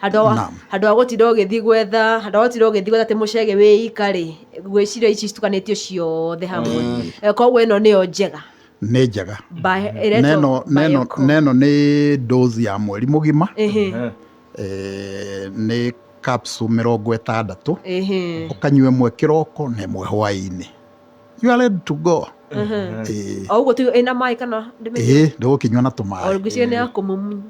Handũ ha gũtinda ũgĩthiĩ gwetha, handũ ha gũtinda ũgĩthiĩ gwetha atĩ mũcege wĩ ika rĩ, ngwĩciria ici citukanĩtio ciothe hamwe. Koguo ĩno nĩyo njega. Nĩ njega. Ĩretwo Biocom. Neno nĩ dose ya mweri mũgima. Nĩ capsule mĩrongo ĩtandatũ. Ũkanyua ĩmwe kĩroko na ĩmwe hwaĩ-inĩ. You are ready to go. O ũguo tu ĩna maĩ kana ndĩmĩnyue? Ĩĩ, ndũgũkĩnyua na tũmaĩ. O ngwĩciria nĩ ya kũmumunya.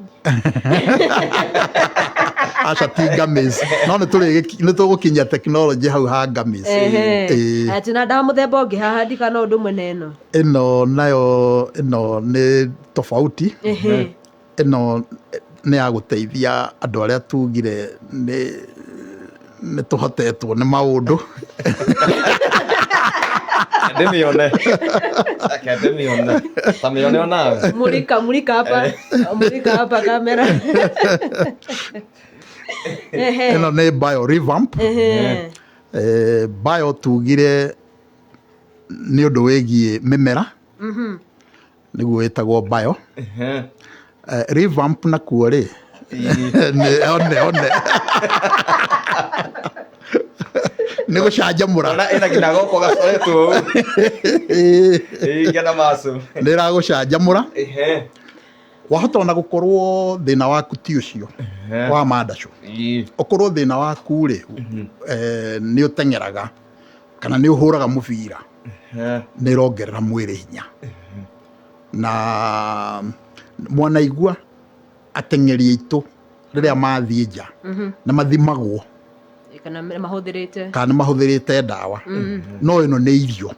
Aca ti gummies, no nĩ tũgũkinyia technology hau ha gummies. Ehe. Ĩĩ. Aya, twĩna ndawa mũthemba ũngĩ haha, ndikana ũndũ ũmwe na ĩno. Ĩno nayo, ĩno nĩ tofauti. Ĩno nĩ ya gũteithia andũ arĩa tugire nĩ tũhotetwo nĩ maũndũ. Ndĩmĩone. Reke ndĩmĩone. Ta mĩone onawe. Mulika, mulika hapa, mulika hapa kamera. Ehe. Ĩno nĩ bio revamp. Bio tugire nĩ ũndũ wĩgiĩ mĩmera, nĩguo ĩtagwo bio. Revamp nakuo rĩ, nĩ one one nĩ gũcanjamũra. Ona ĩna nginya goko gacoretwo ũũ. Ĩĩ, nginya macu. Nĩ ĩragũcanjamũra. Wahota ona gũkorwo thĩna waku ti ũcio wa mandacũ, ũkorwo thĩna waku rĩ, nĩ ũteng'eraga kana nĩ ũhũraga mũbira, nĩ ĩrongerera mwĩrĩ hinya. Na mwanaigua ateng'eri aitũ rĩrĩa mathiĩ nja na mathimagwo kana mahũthĩrĩte kana nĩ mahũthĩrĩte ndawa, no ĩno nĩ irio.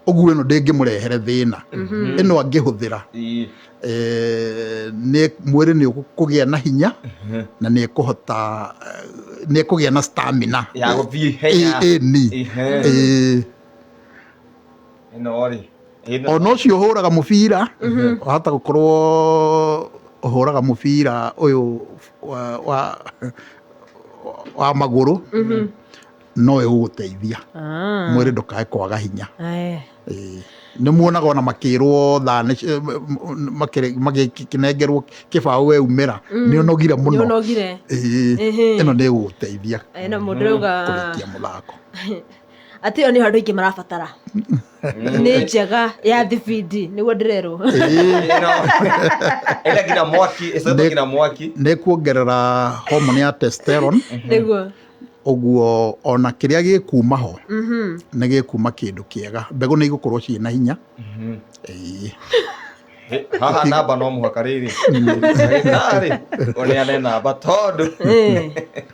Ũguo ĩno ndĩngĩmũrehere thĩna, ĩno angĩhũthĩra, nĩ mwĩrĩ nĩ ũkũgĩa na hinya na nĩ ĩkũhota, nĩ ĩkũgĩa na stamina ya gũthiĩ ihenya. Ĩni. Ĩno rĩ, ĩno. Ona ũcio ũhũraga mũbira, wahota gũkorwo ũhũraga mũbira ũyũ wa magũrũ, no ĩgũgũteithia mwĩrĩ ndũkae kwaga hinya. Ĩĩ. Nĩ muonaga ona makĩrwo thaa magĩkĩnengerwo kĩbaũ, weumĩra nĩ ũnogire mũno. Nĩ ũnogire. Ĩĩ. Ĩno nĩ ĩgũgũteithia Na mũndũ rauga kũrĩkia mũthako. Atĩ ĩyo nĩyo andũ aingĩ marabatara, nĩ njega ya thibindi, nĩguo ndĩrerwo. Ĩno ĩna nginya mwaki, ĩcoretwo nginya mwaki. Nĩ kuongerera hormone ya testosterone. Ũguo ona kĩrĩa gĩkuma ho nĩ gĩkuma kĩndũ kĩega, mbegũ nĩ igũkorwo ciĩna hinya. Ĩĩ. Haha namba no mũhaka rĩrĩ ndagĩtarĩ ũneane namba tondũ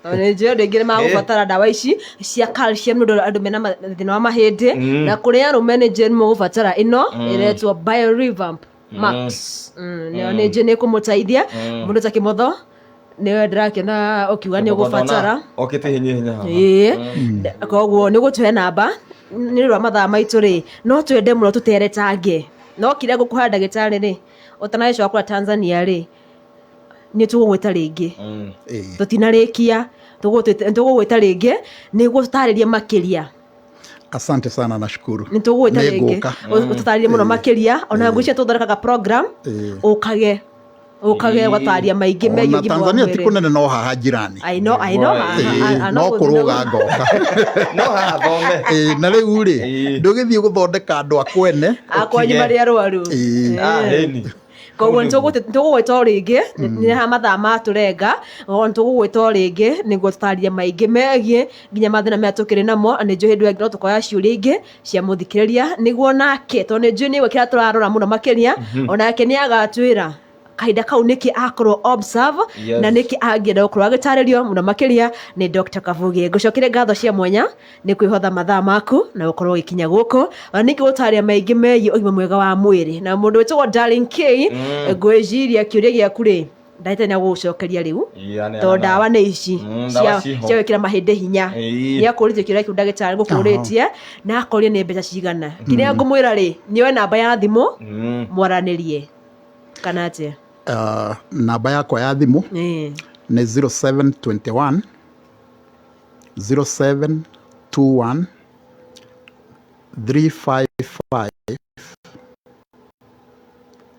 Tondũ nĩ njũĩ andũ aingĩ nĩ magũbatara ndawa ici cia calcium nĩ ũndũ andũ mena thĩna wa mahĩndĩ, na kũrĩ arũme nĩ njũĩ nĩ mũgũbatara ĩno ĩretwo Biorevamp Max. Nayo nĩ njũĩ nĩ ĩkũmũteithia mũndũ ta Kĩmotho, nĩwe ndĩrakĩona ũkiuga nĩ ũgũbatara. Okĩte hinya hinya haha. Ĩĩ, koguo nĩ ũgũtũhe namba nĩ ũndũ wa mathaa maitũ rĩ, no twende mũno tũteretange, no kĩrĩa ngũkũhe ndagĩtarĩ rĩ, ũtanagĩcoka kũrĩa Tanzania rĩ, nĩ tũgũgwĩta rĩngĩ. Tũtinarĩkia, tũgũgwĩta rĩngĩ nĩguo tũtarĩrie makĩria. Asante sana, nashukuru. Nĩ tũgũgwĩta Nĩ rĩngĩ ngũka. Ũtũtarĩrie mũno makĩria. Ona ngwĩciria tũthondekaga program, ũkage ũkage gũtaria maingĩ megiĩ Ona ũgima wa Tanzania ti mwĩrĩ. kũnene, no haha njirani. I know, I know. Ĩĩ, no kũrũga ngoka. No haha thome. Ĩĩ, na rĩu rĩ, ndũgĩthiĩ gũthondeka andũ akwene. Akwanyu marĩ arwaru. Ĩĩ. Ah, ĩni. Koguo nĩtũgũgwĩta o rĩngĩ, nĩ ha mathaa matũrenga, o nĩtũgũgwĩta o rĩngĩ nĩguo tũtarie maingĩ megiĩ nginya mathĩna marĩa tũkĩrĩ namo. Na nĩ njũĩ hĩndĩ ĩyo ĩngĩ no tũkoya ciũria ingĩ cia mũthikĩrĩria nĩguo nake, tondũ nĩ njũĩ nĩ kĩrĩa tũrarora mũno makĩria, onake nĩ agatwĩra kahinda kau nĩkĩ akorwo observe na nĩkĩ angĩenda gũkorwo agĩtarĩrio mũno makĩria nĩ Dr. Kabugi. Ngũcokerie ngatho cia mwanya nĩ kwĩhotha mathaa maku na gũkorwo ũgĩkinya gũkũ, ona ningĩ gũtarĩria maingĩ megiĩ ũgima mwega wa mwĩrĩ. Na mũndũ wĩtagwo Darling K, ngwĩciria kĩũria gĩaku rĩ, ndagĩtarĩ nĩ agũgũcokeria rĩu, tondũ ndawa nĩ ici Ndawa ciho. cia gwĩkĩra mahĩndĩ hinya. Nĩ akũrĩtie kĩũria kĩu ndagĩtarĩ gũkũrĩtie, na akoria nĩ mbeca cigana. Kĩrĩa ngũmwĩra rĩ, nĩoe namba ya thimũ mwaranĩrie kana atĩa? Namba yakwa ya thimũ nĩ 0721 0721 355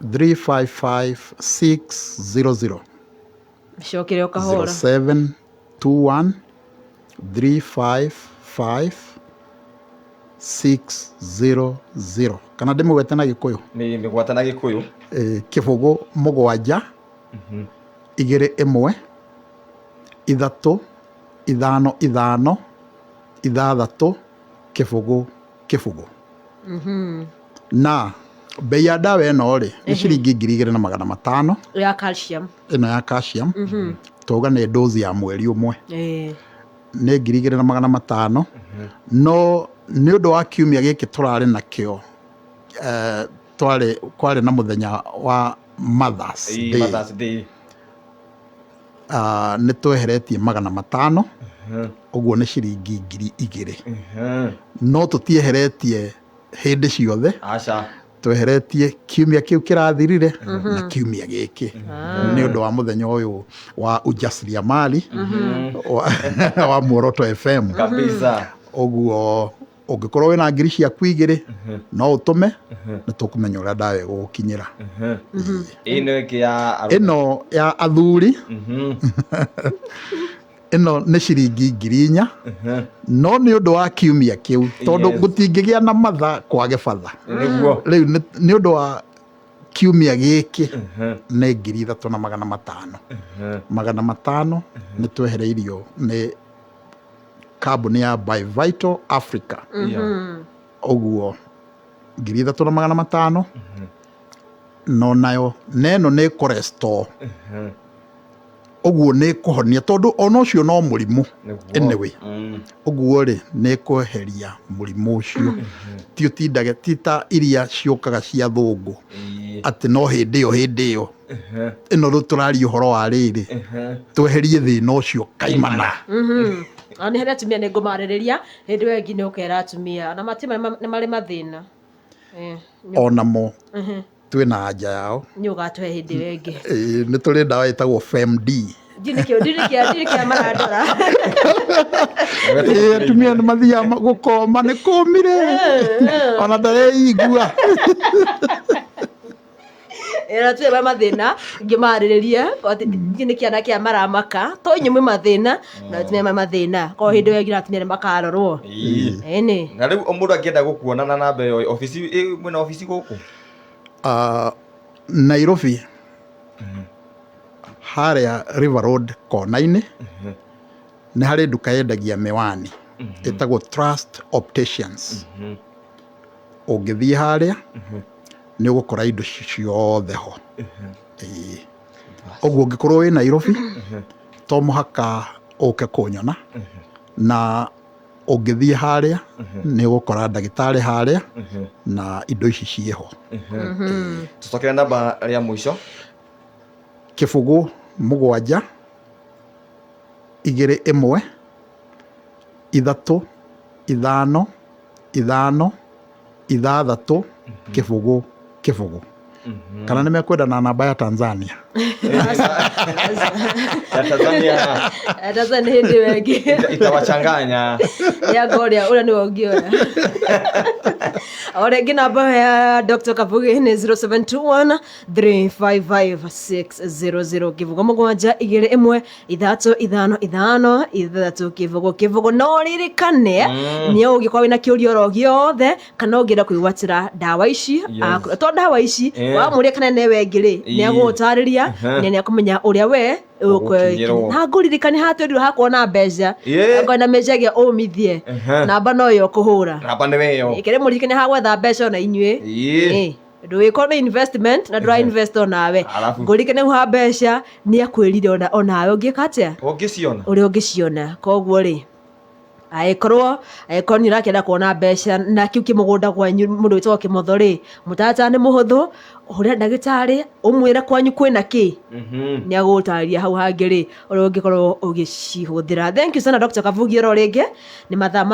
355 600. Cokere o kahora. 0721 355 600. Kana ndĩmũgwete na Gĩkũyũ? Nĩ mĩgwata na Gĩkũyũ. 0 7 2 1 3 5 5 6 0 0. Na bei ya ndawa ĩno rĩ, nĩ ciringi 2500. Ya calcium. Ĩno ya calcium. Twauga nĩ dozi ya mweri ũmwe. Nĩ 2500, no nĩ ũndũ wa kiumia gĩkĩ tũrarĩ nakĩo, twarĩ kwarĩ na mũthenya wa Mothers Day. Mothers Day. Nĩ tweheretie 500, ũguo nĩ ciringi 2000. No tũtieheretie hĩndĩ ciothe. Aca. Tweheretie kiumia kĩu kĩrathirire na kiumia gĩkĩ nĩ ũndũ wa mũthenya ũyũ wa ujasiriamali wa Muoroto FM. Kabisa. Ũguo ũngĩkorwo wĩna ngiri ciaku igĩrĩ no ũtũme, nĩ tũkũmenya ũrĩa ndawa ĩgũgũkinyĩra. Ĩno ĩngĩ ya arũme. Ĩno ya athuri, ĩno nĩ ciringi 4000, no nĩ ũndũ wa kiumia kĩu, tondũ gũtingĩgĩa na matha kwage batha. Nĩguo. Rĩu nĩ ũndũ wa kiumia gĩkĩ nĩ 3500. 500 nĩ twehereirio nĩ kambuni ya Bivital Africa. Ũguo 3500, no nayo neno nĩ kũrestore, ũguo nĩ kũhonia, tondũ ona ũcio no mũrimũ. Anyway, ũguo rĩ, nĩ kweheria mũrimũ ũcio, ti ũtindage ti ta iria ciũkaga cia thũngũ atĩ no hĩndĩ ĩyo hĩndĩ ĩyo. Ĩno rĩu tũraria ũhoro wa rĩrĩ, tweherie thĩna ũcio kaimana. Ona nĩ harĩ atumia nĩ ngũmarĩrĩria hĩndĩ ĩyo ĩngĩ, nĩ ũkera atumia ona matima nĩ marĩ mathĩna. Onamo twĩna anja yao. Nĩ ũgatũhe hĩndĩ ĩyo ĩngĩ. Ĩĩ, nĩ tũrĩ ndawa ĩtagwo FemD. Ndirĩ kĩa marandora. Ĩĩ, atumia nĩ mathiaga gũkoma nĩ kũmire, ona ndareigua. Ĩno tuĩ ma mathĩna ngĩmarĩrĩria nĩ kĩana kĩa maramaka to inyuĩ mwĩ mathĩna na atumia ma mathĩna ko hĩndĩ ĩyo ĩngĩ atumia nĩ makarorwo. Ĩni. Na rĩu mũndũ angĩenda gũkuona na namba ĩyo, obici mwĩna obici gũkũ? Nairobi harĩa River Road kona-inĩ nĩ harĩ nduka yendagia mĩwani ĩtagwo Trust Opticians. Ũngĩthiĩ harĩa nĩ ũgũkora indo ciothe ho. Ĩĩ. Ũguo ũngĩkorwo wĩ Nairobi to mũhaka ũke kũnyona, na ũngĩthiĩ harĩa nĩ ũgũkora ndagĩtarĩ harĩa na indo ici ciĩho. Tũcokere namba rĩa mũico. 0 7 2 1 3 5 5 6 0 0, kana nĩ mekwenda na namba ya Tanzania. Ya Tanzania. Tanzania hĩndĩ ĩyo ĩngĩ. Itawachanganya. Ya ngoria ũrĩa nĩwe ũngĩoya. O rĩngĩ namba ya Dr. Kabugi nĩ 0721 355 600, 0 7 2 1 3 5 5 6 0 0. No ririkane nĩ ũngĩkorwo wĩna kĩũria oro gĩothe kana ũngĩenda kwĩgwatĩra ndawa ici, to ndawa ici, wamũria kana newe ĩngĩ rĩ, nĩ agũgũtarĩria na nĩ akũmenya ũrĩa we Ũgũkinyĩrwo. Na ngũririkane hatwĩrirwo hakuona mbeca, angorwo na mbeca ũmithie, namba no ĩyo ũkũhũra. Namba nĩ weyo. Ĩkĩrĩ mũririkane ha gwetha mbeca ona inyuĩ. Ndũgĩkorwo nĩ investment na ndũra invest onawe. Alafu. Ngũririkane hau ha mbeca nĩ akwĩrire onawe ũngĩka atĩa, ũngĩciona, ũrĩa ũngĩciona. Koguo rĩ, angĩkorwo nĩ ũrakĩenda kuona mbeca na kĩu kĩmũgũnda kwanyu, mũndũ wĩtagwo Kĩmotho rĩ, mũtaratara nĩ mũhũthũ, hũrĩra ndagĩtarĩ ũmwĩre kwanyu kwĩna kĩ, nĩ agũgũtarĩria hau hangĩ rĩ ũrĩa ũngĩkorwo ũgĩcihũthĩra. Thank you sana, Dr. Kabugi. Oro rĩngĩ nĩ mathaa ma